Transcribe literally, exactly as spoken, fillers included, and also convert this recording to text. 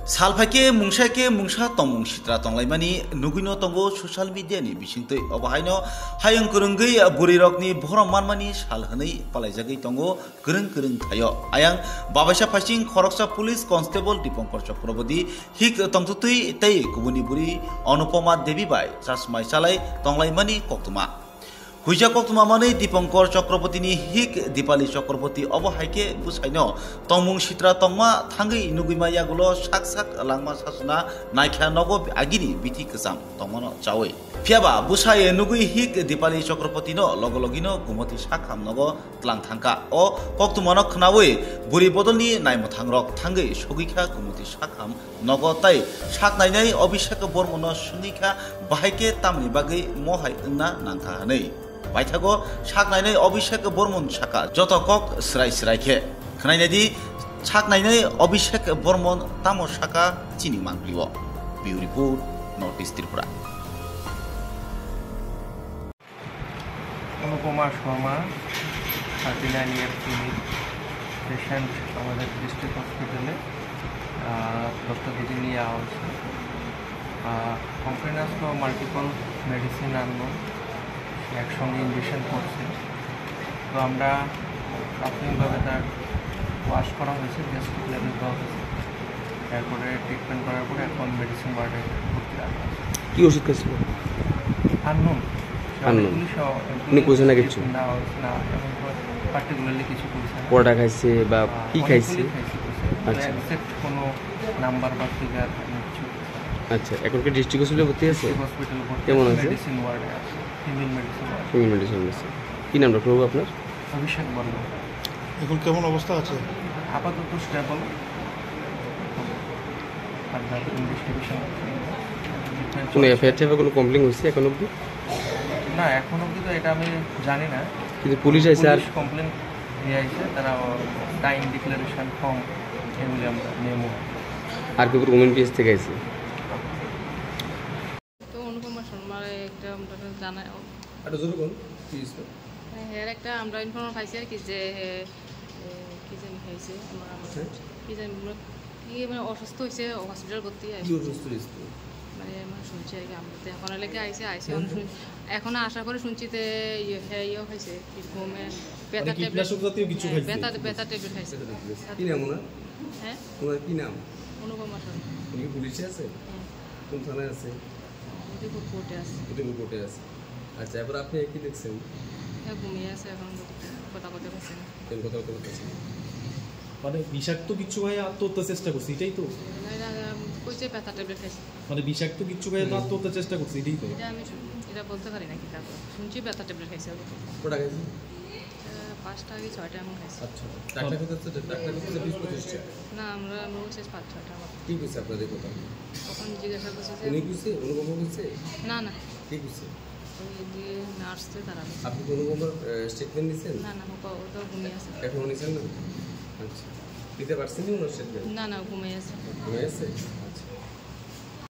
Sal phaikhe mungsa khe mungsa tongmung sitra tonglaimani nugwino tongo social media ni bisingtwi. Obo haino hayung kwrwngwi bwrwirokni borom manmani sal hwnwi palaijagwi tongo kwrwng kwrwng thaio. Ayang babaisa phaising khoroksa police constable Dipankar Chakraborty hik tongtwtwi tei kubuni bwrwi Anupama Devi bai chasmai chalai tonglaimani koktwma. Huija koktwma manwi Dipankar Chakrabortyni hik Dipali Chakraborty obo hai khe bwsaino tongmung sitra tongma thangwi nugwima yagulo sak sak langma sasuna naikha nogo agini bithi kwcham tongmano chawi. Phiyaba bwsai nugwi hik Dipali Chakrabortyno logo logino gumoti sakham nogo tlang thangkha. O koktwmano khnawi bwrwi bodolni naimwthangrok thangwi sogwikha gumoti sakham nogo tei sak nainai Abhishek Bormono swngwi kha, bahai khe tamni bagwi mohai wngna nangkha hwnwi. Paithago sak nainai Abhishek Bormon saka joto kok swrai swrai khe. Khnainai di, sak nainai Abhishek Bormon tamo saka chini mangpli-o. Bureau Report, North East Tripura. Anupama Sharma, thirty nine ইয়ার female, patient আমাদের ডিস্ট্রিক্ট হসপিটালে। আহ, দশটা দিকে নিয়ে আসা হয়েছে। আহ, কমপ্লেন আসলো multiple medicine আনলো, একসঙ্গে ইনজেকশন করছে। তো আমরা প্রাথমিকভাবে তার ওয়াশ করা হয়েছে, গ্যাস্ট্রিক লেবেল দেওয়া হয়েছে, এরপরে ট্রিটমেন্ট করার পরে এখন মেডিসিন ওয়ার্ডে ভর্তি রাখা হয়েছে। কি ওষুধ খাইছিল? আননোন। আননোন। পুলিশ, আহ, উনি কইছে না কিচ্ছু? না, না, এখন পার্টিকুলারলি কিছু কইছে না। কয়টা খাইছে বা আহ, কি অনেকগুলি খাইছে? খাইছে, কইছে। আচ্ছা। এক্স্যাক্ট কোনো নাম্বার বা ফিগার আমি কিছু কইছে না। আচ্ছা, এখন কি ডিস্ট্রিক্ট হসপিটালে ভর্তি আছে? ডিস্ট্রিক্ট হসপিটালে ভর্তি কেমন আছে, আছে? মেডিসিন ওয়ার্ডে আছে, female medicine word. Female medicine আছে। কি নাম ডক্টর বাবু আপনার? অভিষেক বর্মন। এখন কেমন অবস্থা আছে? আপাতত স্টেবল। Further investigation. কোনো এফআইআর টাইপের কোনো কমপ্লেন হয়েছে এখন অবধি? না, এখন অবধি তো এটা আমি জানি না। কিন্তু পুলিশ আছে আর পুলিশ কমপ্লেন নিয়ে আইছে, তারা সাইন ডিক্লারেশন ফর্ম এগুলি আমরা মেমো। আর কি ওমেন পিএস থেকে আইছে? তো অনুপমা শর্মার একটা আমরা জানা একটা জোরে বল, প্লিজ। হ্যাঁ, এর একটা আমরা ইনফরমেশন পাইছি আর কি যে, এ, কি জানি খাইছে, আমার, আমার হ্যাঁ? কি জানি, মানে, কি মানে অসুস্থ হয়েছে, হসপিটাল ভর্তি কি আছে। অসুস্থ হয়েছে? মানে, আমরা শুনছি আর কি, আমরা তো এখন এলাকা আইছে, আইছে, হ্যাঁ, আমরা হ্যাঁ। শুন-, এখন আসার পরে শুনছি যে, ইয়ে, হ্যাঁ, ইয়ে হয়েছে, কি ঘুমে, ব্যথা মানে, ট্যাবলেট, কীটনাশক জাতীয় কিছু হ্যাঁ, খাইছে? ব্যথা, ব্যথা ট্যাবলেট খাইছে। ব্যথা ট্যাবলেট। কি নাম ওনার? হ্যাঁ? ওনার কি নাম? অনুপমা শর্মা। উনি কি পুলিশে আছে? হ্যাঁ। কোন থানায় আছে? উদয়পুর কোর্টে আছে। উদয়পুর কোর্টে আছে। আচ্ছা, এবার আপনি কি দেখছেন? হ্যাঁ, ঘুমিয়ে আছে এখন, কথা কথা বলছে না। কেন কথা কথা বলছে না? মানে বিষাক্ত কিছু খাইয়া আত্মহত্যার চেষ্টা করছে, এটাই তো? না, না, না, কইছে ব্যথা ট্যাবলেট খাইছে। মানে বিষাক্ত কিছু খাইয়া তো হুম। আত্মহত্যার চেষ্টা করছে, এটাই তো? এটা আমি শুন-, এটা বলতে পারি না কি তারপর। শুনছি ব্যথা ট্যাবলেট খাইছে। কটা খাইছে? এটা পাঁচটা কি ছয়টা এমন খাইছে। আচ্ছা, ডাক্তার কোথায় আছে? ডাক্তার কোথায় আছে? বিশ পঁচিশটা? না, আমরা, আমরা বলছি পাঁচ ছয়টা মতো। কি কইছে আপনাদের কথা? তখন জিজ্ঞাসা করছে যে উনি কইছে? অনুপমা কইছে? না, না। কি কইছে? ওই যে নার্স যে তারা বলছে। আপনি কি অনুপমার, আহ, স্টেটমেন্ট নিছেন? না, না, ওটা, ওটা ঘুমিয়ে আছে। এখনো নিছেন না? আচ্ছা। দিতে পারছেন নি ওনার স্টেটমেন্ট? না, না, ঘুমিয়ে আছে। ঘুমিয়ে আছে?